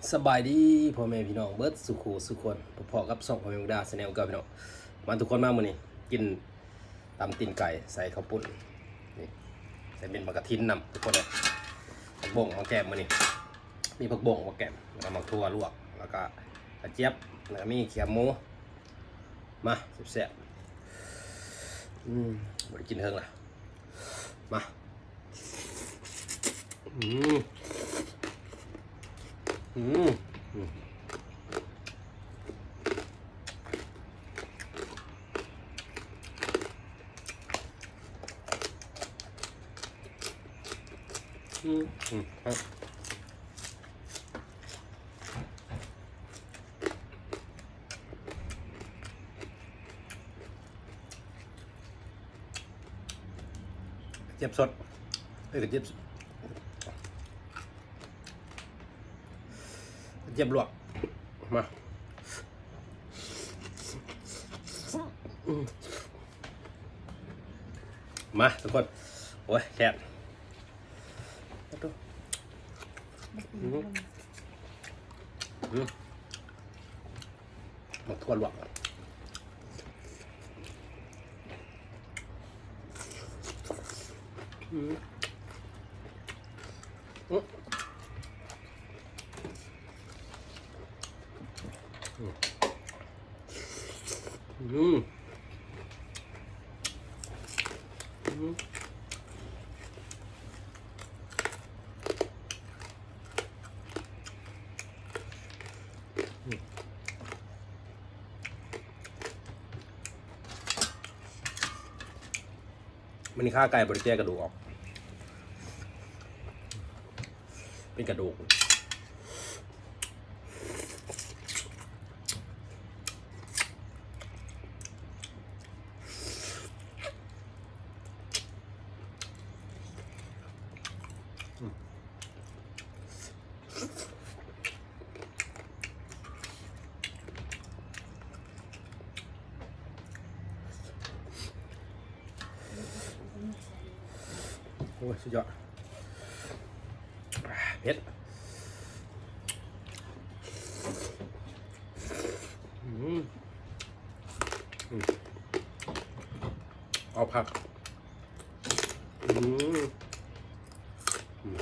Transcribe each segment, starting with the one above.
ສະບາຍດີພໍ່ແມ່ພີ່ນ້ອງເບິດສູ່ຄູ່ສູ່ຄົນ ພົບພໍ້ກັບຊ່ອງພໍ່ແມ່ມຸກດາ Channel ເກົ່າພີ່ນ້ອງ. ມາທຸກຄົນມາມື້ນີ້ ກິນຕຳຕີນໄກ່ໃສ່ເຂົ້າປຸ້ນ ນີ້ ໃສ່ເມັດໝາກກະທິນນຳທຸກຄົນເອີຍ. ຜັກບົ້ງມາແກ້ມມື້ນີ້ ມີຜັກບົ້ງມາແກ້ມ ແລ້ວກໍໝາກຖົ່ວລວກ ແລ້ວກໍກະຈຽບ ແລ້ວກໍມີແຄບໝູ. ມາແຊບໆ ອືມ ບໍ່ໄດ້ກິນເຖິງລະ ມາ ອືມ ອືມ ອືມ ອືມ ອືມ ກະຈຽບສົດ ເອີຍ ກະຈຽບ ກະຈຽບລວກ ມາ ມາທຸກຄົນ ໂອ້ຍ ແຊບ ອືມ ອືມ ໝາກຖົ່ວລວກ ອືມ ອືມ ອືມ ອືມ ອືມ. ມື້ນີ້ຂ້າໄກ່ບໍ່ໄດ້ແກະກະດູກອອກ ເປັນກະດູກ. ໂອ້ຍ ສຸດຍອດ ເຜັດ ອືມ ອືມ ເອົາຜັກ ອືມ ອືມ.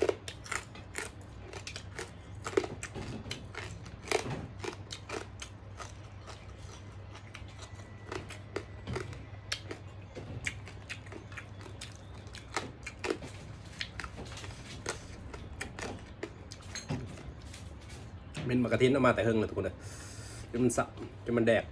ເມັດໝາກກະທິນເອົາມາແຕ່ເຫິງແລ້ວທຸກຄົນເອີຍ ຈົນມັນສະ ຈົນມັນແດກ.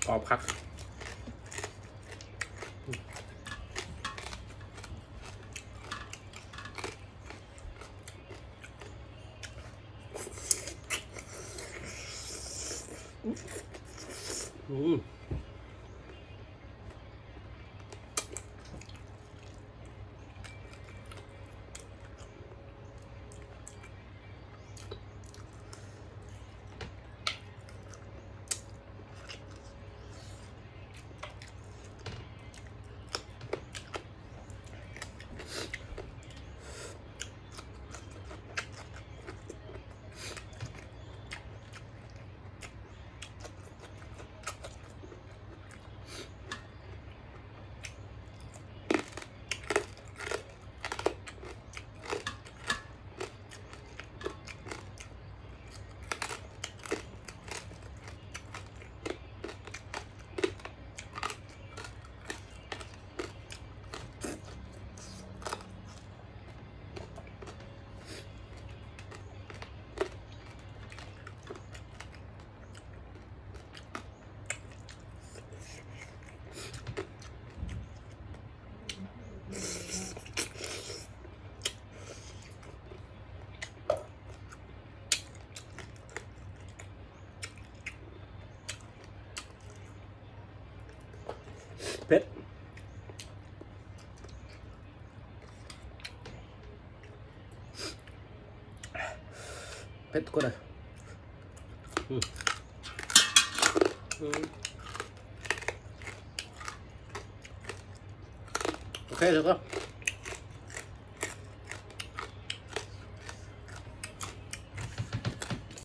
ກອບຄັກ. ອືມ. ອ ເຜັດ ເຜັດທຸກຄົນເອີຍ. ອືມ ອືມ ໂອເຄ ທຸກຄົນ.